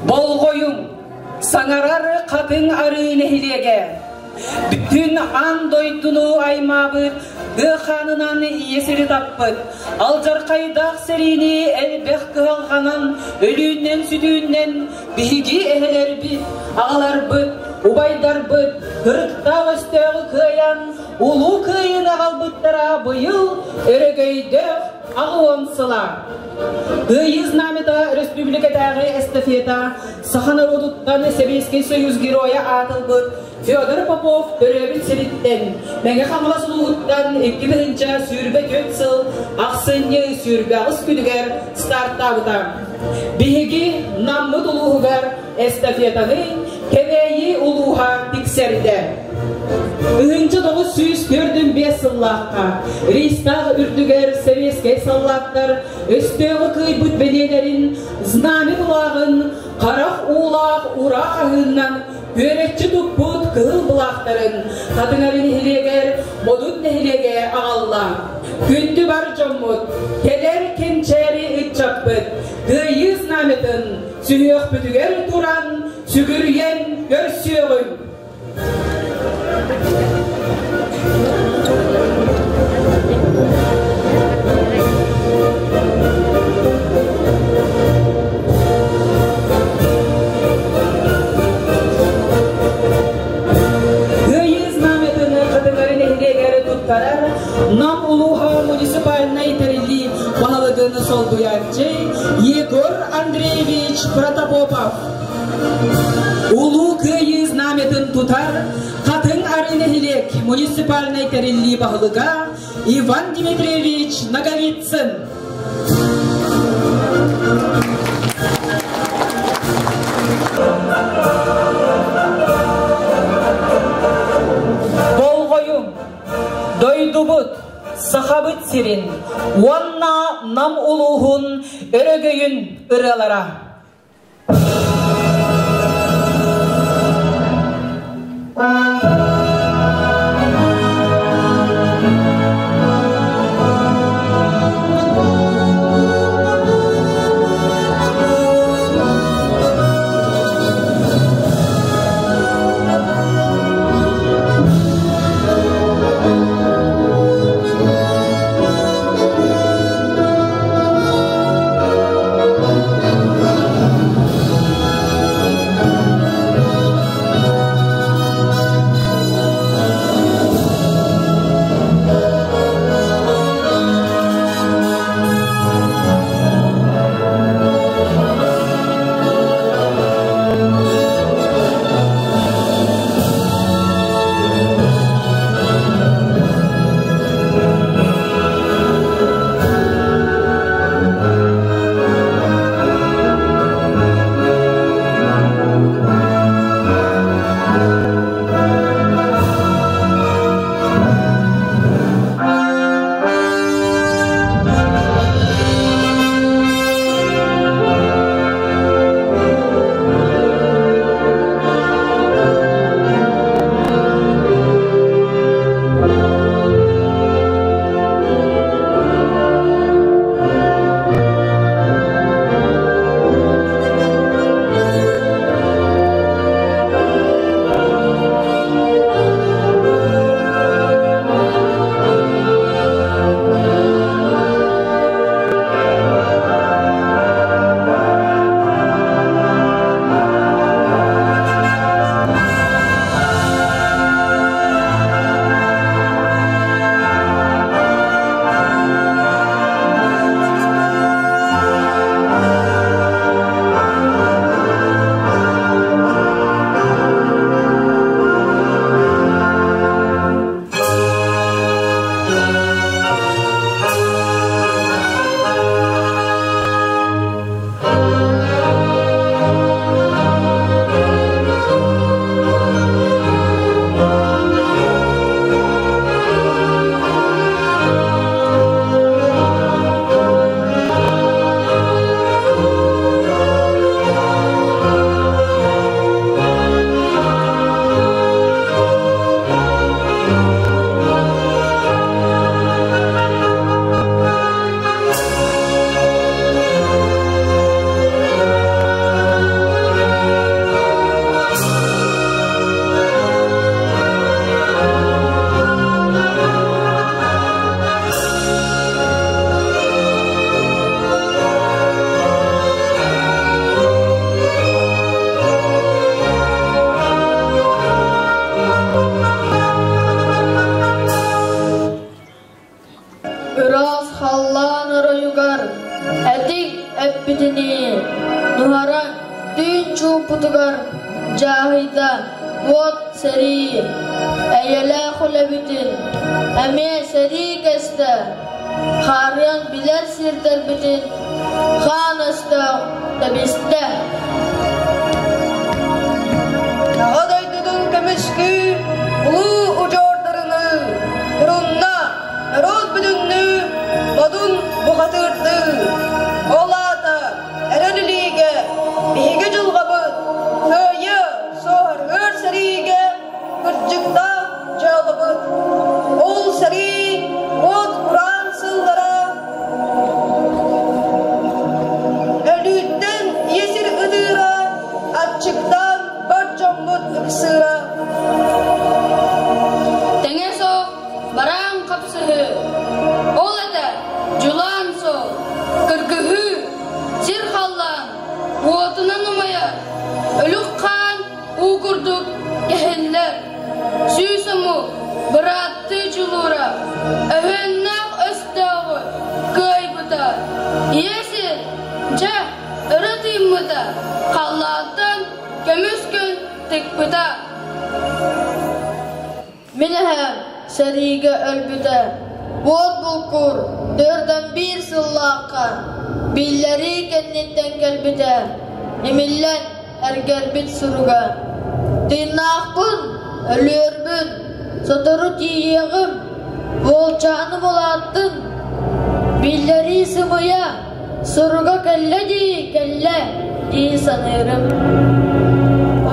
Болҕойуҥ, саҥарар хатыҥ арыы нэһилиэгэ Бүтүн аан дойдуну аймаабыт, тыа хаанынан ийэ сири таппыт, алдьархайдаах сэриини элбэх кыһалҕанан, өлүүннэн-сүтүүннэн биһиги эһэлэрбит, аҕаларбыт, убайдарбыт кырыктаах өстөөҕү кыайан, Улуу Кыайыыны аҕалбыттара быйыл өрөгөйдөөх 80 сыла. Кыайыы знамята өрөспүүбүлүкэтээҕи эстафета саха норуотуттан Сэбиэскэй Союз Геройа аатырбыт Федор Попов төрөөбүт сириттэн Мэҥэ Хаҥалас улууһуттан 2024 сыл ахсынньы 28 күнүгэр стартаабыта. Биһиги Наммыт улууһугар эстафетаны Кэбээйи улууһа тиксэрдэ. 1945 сыллаахха Рейстаг үрдүгэр сэбиэскэй саллааттар өстөөҕү кыайбыт бэлиэлэрин знамя былааҕын харах уулаах ура хаһыыннан күөрэччи туппут кыһыл былаахтарын Хатыҥары нэһилиэгэр Модут нэһилиэгэ аҕалла. Күндү бар дьоммут, кэлэр кэнчээри ыччаппыт Кыайыы знамятын сүһүөхпүтүгэр туран сүгүрүйэн көрсүөҕүҥ! Кыайыы знамятын Хатыҥары нэһилиэгэр туттарар Нам улууһа муниципальнай тэриллии баһылыгын солбуйааччы Егор Андреевич Протопопов. Улуу Кыайыы знамятын тутар Хатыҥ Ары нэһилиэк муниципальнай тэриллии баһылыга Иван Дмитриевич Ноговицын. Болҕойуҥ, дойдубут, Сахабыт сирин уонна Нам улууһун өрөгөйүн ырыалара. оройугар этиҥ эппитинии нуһараҥ түүн чуумпутугар дьааһыйда уот сэрии эйэлээх үлэбитин эмиэ сэрии кэстэ хаарыан билэр сирдэрбитин хаан өстөөх тэбистэ. Аҕа дойдутун көмүскүү улуу удьуордарыныы турунна норуот бүтүннүү модун бухатыырдыы. Ол аата эрэл илиигэ биһиги дьылҕабыт кыайыа суоһаргыар сэриигэ кырдьыктаах дьыалабыт. Ол сэрии уот кураан сыллара өлүүттэн ийэ сир ытыыра, аччыктаан бар дьоммут ыксыыра. Тэҥэ суох бараан хапсыһыы, ол этэ дьулаан суол, кыргыһыы, сир халлаан уотунан умайар, өлүк хаан уу курдук кэһиллэр, сүүс омук бырааттыы дьулуура, өһүөннээх өстөөҕү кыайбыта, ийэ сир дьэ өрө тыыммыта, халлаантан көмүс күн тыкпыта. Мин эһээм сэриигэ өлбүтэ. Уот булкуур төрдөн биир сыллаахха биллэрии кэнниттэн кэлбитэ. Имиллэн эргэрбит суруга. Тыыннаахпын, өлүөрбүн, сотору тиийиэҕим, уолчааны булааттын. Биллэрии сымыйа, суруга кэллэ дии, кэллэ дии саныырым.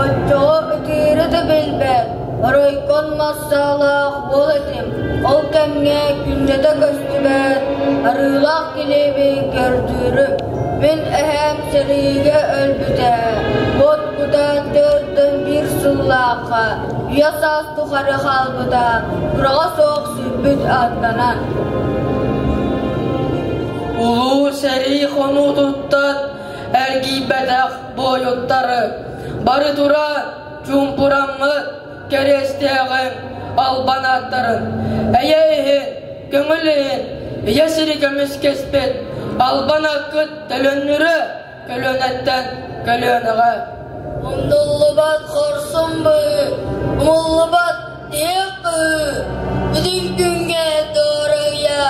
Оччоҕо ытыыры да билбэт, оройкон массаалаах буол этим. Ол кэмҥэ күннэтэ көстүбэт, арыылаах килиэби көрдүүрүм. Мин эһээм сэриигэ өлбүтэ, уот кутаан төрдөн биир сыллаахха үйэ саас тухары хаалбыта, сураҕа суох сүппүт аттанан. Улуу сэрии хонуутуттан эргийбэтэх буойуттары бары туран чуумпураммыт кэриэстээҕиҥ албан ааттарын, эйэ иһин, көҥүл иһин, ийэ сири көмүскэспит албан аккыт төлөннүрэ көлүөнэттэн көлүөнэҕэ. Умнуллубат хорсун быһыы, умуллубат тиһэх быһыы, бүтүн күҥҥэ туорайа,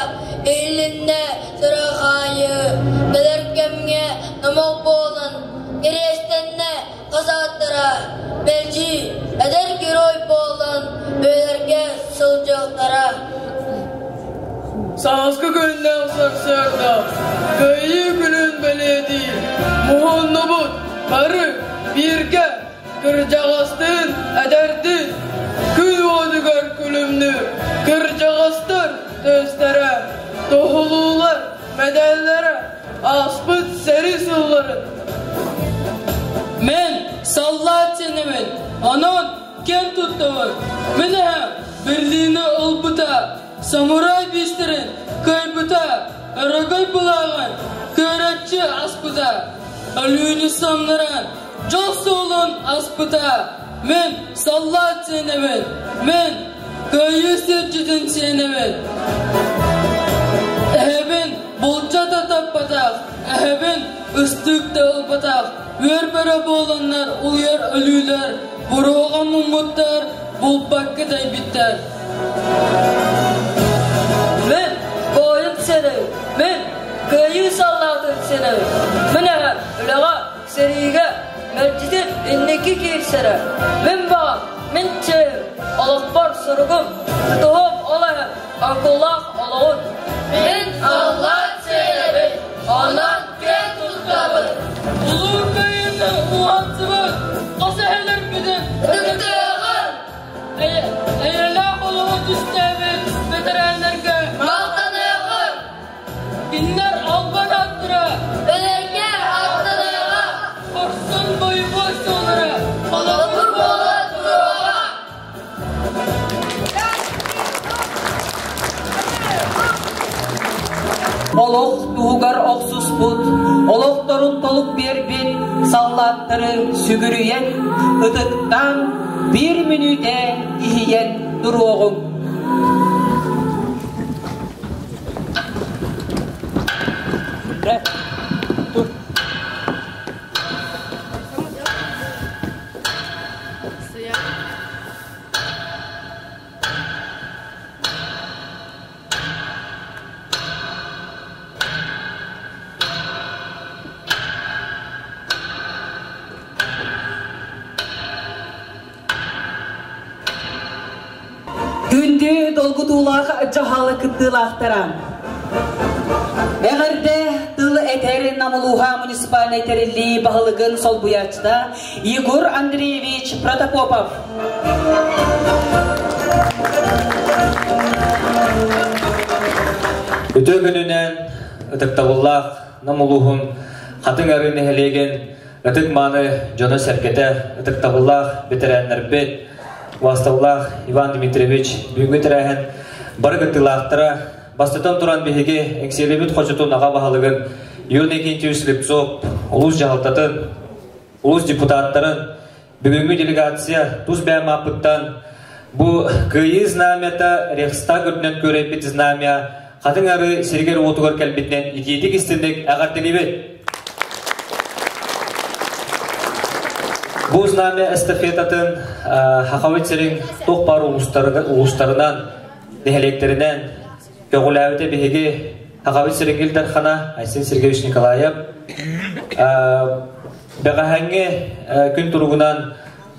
иһилиннэ сурах аайы, кэлэр кэмҥэ номох буолан, кириэстэннэ хас ааттара, мэлдьи эдэр герой буолан бэйэлэргэ сылдьыахтара. Сааскы күннээх сарсыарда Кыайыы күнүн бэлиэтиир муһуннубут бары бииргэ кырдьаҕастыын эдэрдиин күн уотугар күлүмнүүр кырдьаҕастар төстөрө туһулуулар мэдээллэрэ ааспыт сэрии сылларын Мен саллаат сиэнэбин, онон киэн туттабын. Мин эһэм Берлини ылбыта, самурай биистэрин кыайбыта, өрөгөй былааҕын кыыраччы аспыта, өлүүнү самнаран дьол суолун аспыта. Мен саллаат сиэнэбин, мен кыайыы сирдьитин сиэнэбин. Эһэбин булча да таппатах, эһэбин ыстыык да ылбатах, үөр бөрө буоланнар улуйар өлүүлэр, буруоҕа муммуттар, булбакка тэйбиттэр. Мен буойун сиэнэбин, мин кыайыы саллаатын сиэнэбин. Мин эһэм үлэҕэ, сэриигэ мэлдьитин инники киирсэрэ. Мин баҕам, мин чэйим, олохпор суругум, тутуһуом ол эһэм оҥкуллаах олоҕун. Мин саллаат сиэнэбин, онон киэн туттабын. Улуу Кыайыыны уһансыбыт хос эһэлэрбитин Ытыктыаҕын! Эйэлээх олоҕу түстээбит бэтэрээннэргэ Махтаныаҕын! Кинилэр албан ааттара Өлөргө аттаныаҕа! Хорсун бойобуой суоллара Холобур буола туруоҕа! Олох туһугар охсуспут, олохторун толук биэрбит саллааттары сүгүрүйэн, ытыктаан, биир мүнүүтэ иһийэн туруоҕуҥ. Тур. Күндү долгутуулаах дьаһалы кыттыылаахтара! Эҕэрдэ тыл этэр Намылууһа муниципальнай тэриллии баһылыгын солбуйааччыта Егор Андреевич Протопопов. Үтүө күнүнэн ытыктабыллаах Нам улууһун Хатыҥ Арыы нэһилиэгин ытык-мааны дьоно-сэргэтэ, ытыктабыллаах бэтэрээннэрбит, убаастабыллаах Иван Дмитриевич, бүгүҥҥү тэрээһин бары кыттыылаахтара, бастатан туран биһиги Эҥсиэлибит хочотун аҕа баһылыгын Юрий Никитич Слепцов, улуус дьаһалтатын, улуус депутаттарын, Бүгүҥҥү делегация тус бэйэм ааппыттан бу Кыайыы знамята Рейхстаг үрдүнэн күөрэйбит знамя Хатыҥ Арыы сиригэр-уотугар кэлбитинэн итиитик истинник эҕэрдэлиибит! Бу знамя эстафетатын Хахабыт сирин туох баар улуустарынан, нэһилиэктэринэн көҕүлээбитэ биһиги Хахабыт сирин Ил Дархана Айсен Сергеевич Николаев Бэҕэһээҥҥи күн туругунан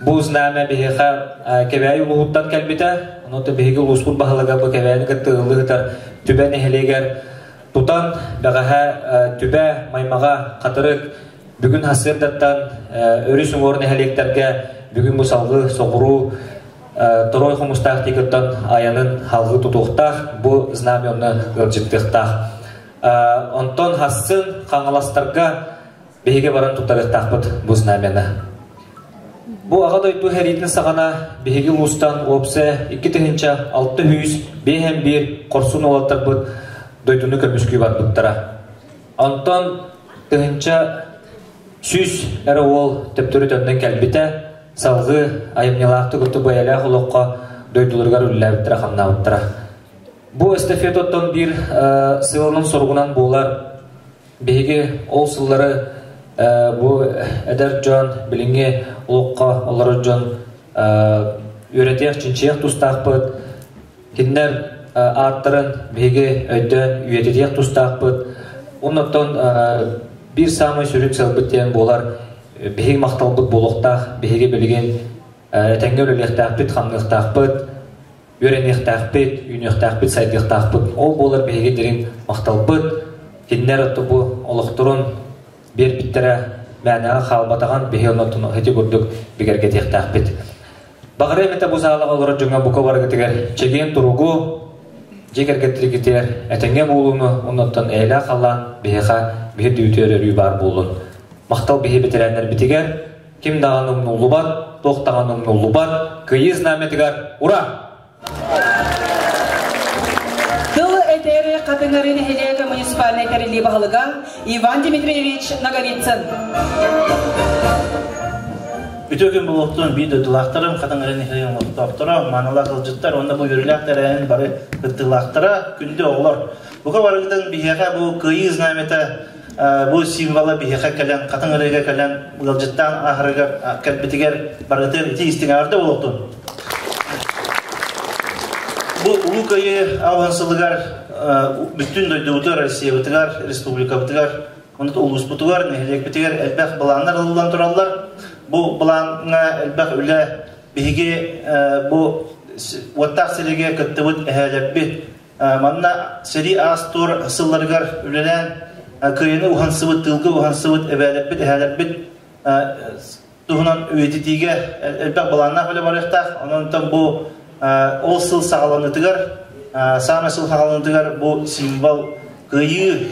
бу знамя биһиэхэ Кэбээйи улууһуттан кэлбитэ. Онон биһиги улууспут баһылыга бу Кэбээйини кытта ыаллыы сытар Түбэ нэһилиэгэр тутан бэҕэһээ Түбэ, Маймаҕа, Хатырык бүгүн сарсыардаттан өрүс уҥуор нэһилиэктэргэ бүгүн бу салгыы соҕуруу Торуой Хомустаах диэкиттэн айанын халгыы тутуохтаах, бу знамя онно ыалдьыттыахтаах. Онтон хассын Хаҥаластарга Биһиги баран туттарыахтаахпыт бу знамяны. Бу Аҕа дойду сэриитин саҕана биһиги улуустан уопсайа 2651 хорсун уолаттарбыт дойдуну көмүскүү барбыттара. Онтон 1100 эрэ уол төптөрү төннөн кэлбитэ, салгыы айымньылаахтык өттө бэйэлээх олоххо дойдуларыгар үлэлээбиттэрэ-хамнаабыттара. Бу эстафетаттан биир сыалынан-соругунан буолар Биһиги ол сыллары бу эдэр дьон, билиҥҥи олоххо олорор дьон үөрэтиэх, чинчийиэх тустаахпыт. Кинилэр ааттарын биһиги өйдөөн үйэтитиэх тустаахпыт. Оннуттан биир саамай сүрүн сыалбыт диэн буолар биһиги махталбыт буолуохтаах. Биһиги билигин этэҥҥэ үлэлиэхтээхпит, хамныахтаахпыт. Үөрэниэхтээхпит, үүнүөхтээхпит, сайдыахтаахпыт. Ол буолар биһиги дириҥ махталбыт. Кинилэр отто бу олохторун биэрбиттэрэ мээнэҕэ хаалбатаҕын биһи оннуттан ити курдук бигэргэтиэхтээхпит. Баҕарыам этэ бу саалаҕа олорор дьоҥҥо бука барыгытыгар чэгиэн туругу, дьиэ кэргэттэргитигэр этэҥҥэ буолууну, оннуттан эйэлээх халлаан биһиэхэ биһи дүүтүөр өрүү баар буоллун. Махтал биһи бэтэрээннэрбитигэр, Ким даҕаны умнуллубат, туох даҕаны умнуллубат, Кыайыы знамятыгар ура! Тыл этэр Хатыҥары нэһилиэк муниципальнай тэриллии баһылыга Иван Дмитриевич Ноговицын. Үтүө күн буолуохтун биир дойдулаахтарым, Хатыҥары нэһилиэгин олохтоохторо, маанылаах ыалдьыттар уонна бу үөрүүлээх тэрээһин бары кыттыылаахтара, күндү оҕолор. Бука барыгытын биһиэхэ бу Кыайыы знамята Бу символа биһиэхэ кэлэн, хатыҥ ырыга кэлэн, ыалдьыттаан аһарыгар кэлбитигэр барытын ити истиҥ эҕэрдэ буолуохтун. Бу Улуу Кыайыы алгын сылыгар бүтүн дойдубутугар, Россиябытыгар, республикабытыгар, онон улууспутугар, нэһилиэкпитигэр элбэх былааннар ылыллан тураллар. Бу былааҥҥа элбэх үлэ биһиги бу уоттаах сэриигэ кыттыбыт эһээлэрбит Манна сэрии аас-туор сылларыгар үлэлээн кыайыны уһансыбыт, тыылга уһансыбыт эбээлэрбит, эһээлэрбит туһунан үйэтитиигэ элбэх былааннаах үлэ барыахтаах. Онон бу ол сыл саҕаланыытыгар, саамай сыл саҕаланыытыгар бу символ кыайыы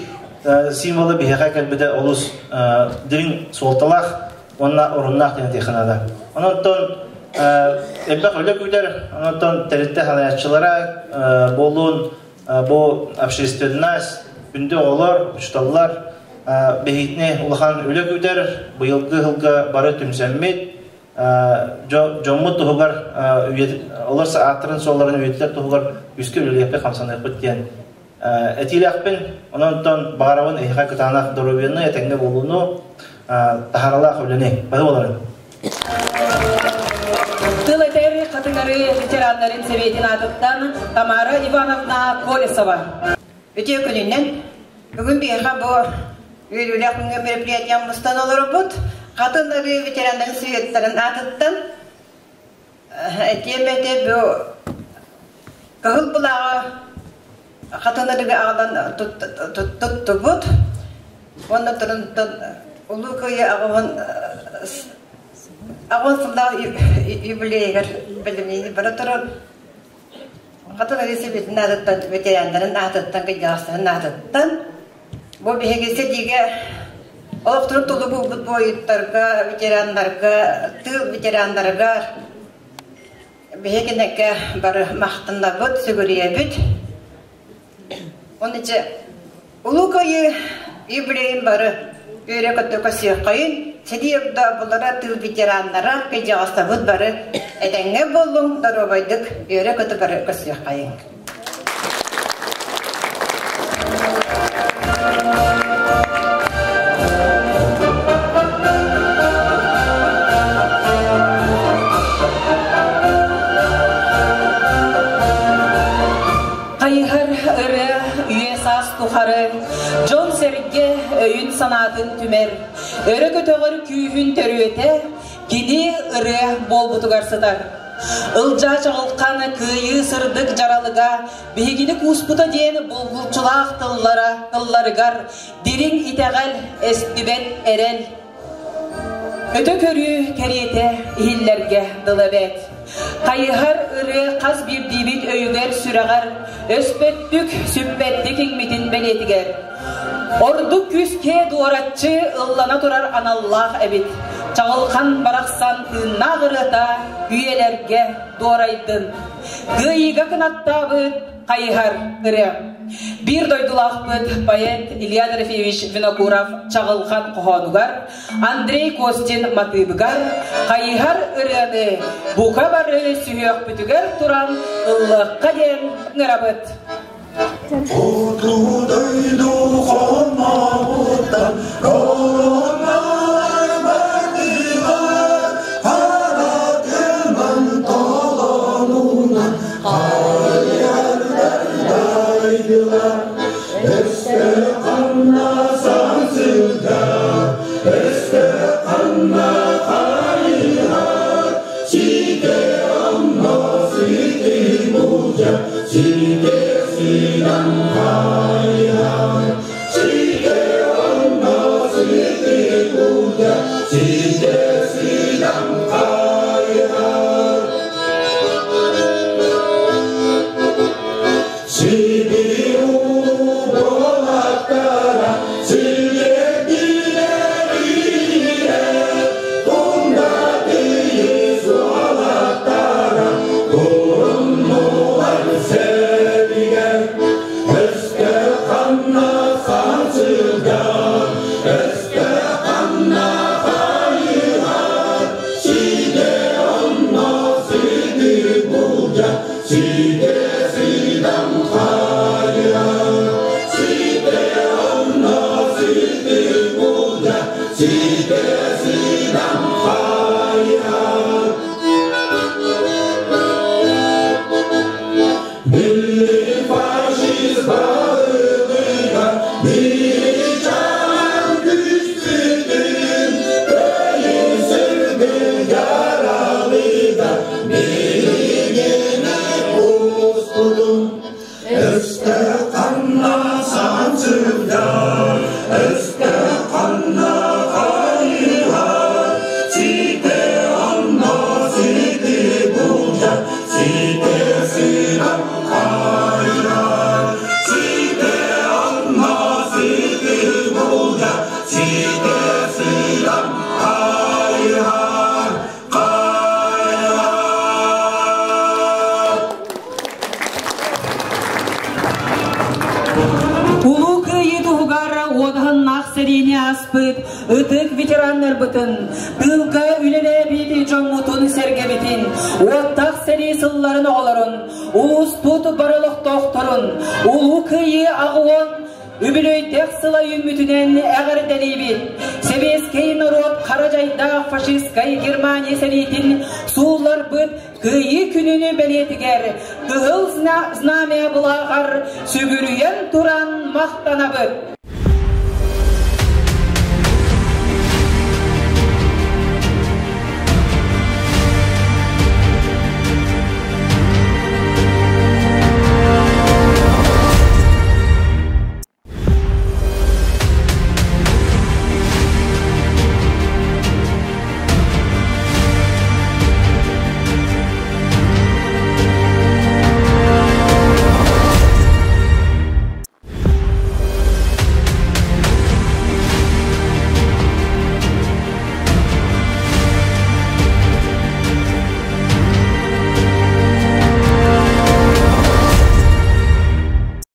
символа биһиэхэ кэлбитэ олус дириҥ суолталаах уонна оруннаах диэн этиэххэ наада. Онон элбэх үлэ күүтэр, онон тэрилтэ салайааччылара буолуун бу общественность, күндү оҕолор, учууталлар биһигини улахан үлэ күүтэр, быйылгы сылга бары түмсэммит, дьоммут туһугар олор ааттарын-суолларын үйэтитэр туһугар күүскэ үлэлиэхпит, хамсаныахпыт диэн. Этиилээхпин, онон баҕарабын эһиэхэ кытаанах доруобуйаны, этэҥҥэ буолууну, таһааралаах үлэни. Баһы буоларын. Тыл этэр Хатыҥары ветераннарын сэбиэтин аатыттан Тамара Ивановна Колесова. Үтүө күнүнэн. Бүгүн биһиэхэ бу үөрүүлээх күҥҥэ мероприятиям мустан олоробут. Хатын арыы ветераннарын советтарын аатыттан этиэм этэ бу кыһыл былааҕы хатын арыыга аҕалан туттубут. Уонна турунтан Улуу Кыайыы аҕыһын сыллаах юбилейыгар бэлэмнэнии бара турар. Хатын Арыы Сэбиэтин аатыттан, ветераннарын аатыттан, кырдьаҕастарын аатыттан бу биһиги сэриигэ олохторун толук уурбут буойуттарга, ветераннарга, тыыл ветераннарыгар биһиги бары махтанабыт, сүгүрүйэбит. Оны дьэ Улуу Кыайыы юбилейын бары үөрэ-көтө көрсүөххэйин, сэрии огдооболоро, тыыл ветераннара, кыдьаҕастабыт бары этэҥҥэ буоллуҥ, доруобайдык үөрэ-көтө бары көрсүөххэйиҥ. Хайыһар ырыа үйэ-саас тухары дьон-сэргэ өйүн-санаатын түмэр, өрө көтөҕөр күүһүн төрүөтэ кини ырыа буолбутугар сытар. Ылдьаа Чаҕылхан кыайыы сырдык дьаралыга биһигини кууспута диэн булгуччулаах тыллара тылларыгар дириҥ итэҕэл, эстибэт эрэл, Өтө көрүү кэриэтэ иһиллэргэ дылы эбээт. Хайыһар ырыа хас биирдиибит өйүгэр-сүрэҕэр өспөттүк, сүппэттик иҥмитин бэлиэтигэр. Ордук күүскэ дуораччы ыллана турар аналлаах эбит. Чаҕылхан барахсан тыыннаах ырыата үйэлэргэ дуорайдын. Кыайыыга кынаттаабыт хайыһар ырыа. Биир дойдулаахпыт поэт Илья Дорофеевич Винокуров Чаҕылхан хоһоонугар, Андрей Костин матыыбыгар хайыһар ырыаны бука бары сүһүөхпүтүгэр туран ыллыахха диэн ыҥырабыт. Хоту дойду хомоҕуттан коронар бардылар, харатыман толонунан хайардар дайдылар. Өстө ханна сансылдар, өстө ханна хайыһар, сите онно сити булдьа, сите сыдан хайыһар, сите онно сити булдьа, сите сыдан хайыһар. Сибиир улуу буолаттара, силиэдилэриирэ, тундатыйы суолаттара, туруннулар сэригэ. Өскө ханна сансыгар, өскө ханна хайыһар, сиде онно сиди булдьа, сиде сыдан хайыһар, сиде онно сиди булдьа, сиде сыдан хайыһар. Milli faşist bağlılığa bir can güçlüdür, Köyün yaralıda bilgine kustudum. Өстө қанна сансызда, өстө қанна. Уодаһыннаах сэриини ааспыт ытык ветераннарбытын, тыылга үлэлээбит дьоммутун-сэргэбитин, уоттаах сэрии сылларын оҕолорун, улууспут бары олохтоохторун, Улуу Кыайыы аҕуон үбүлүөйдээх сыла үүммүтүнэн эҕэрдэлиибит! Сэбиэскэй норуот хара дьайдаах фашистскай Германия сэриитин суулларбыт Кыайыы күнүнү бэлиэтигэр Кыһыл Знамя былааҕар сүгүрүйэн туран махтанабыт!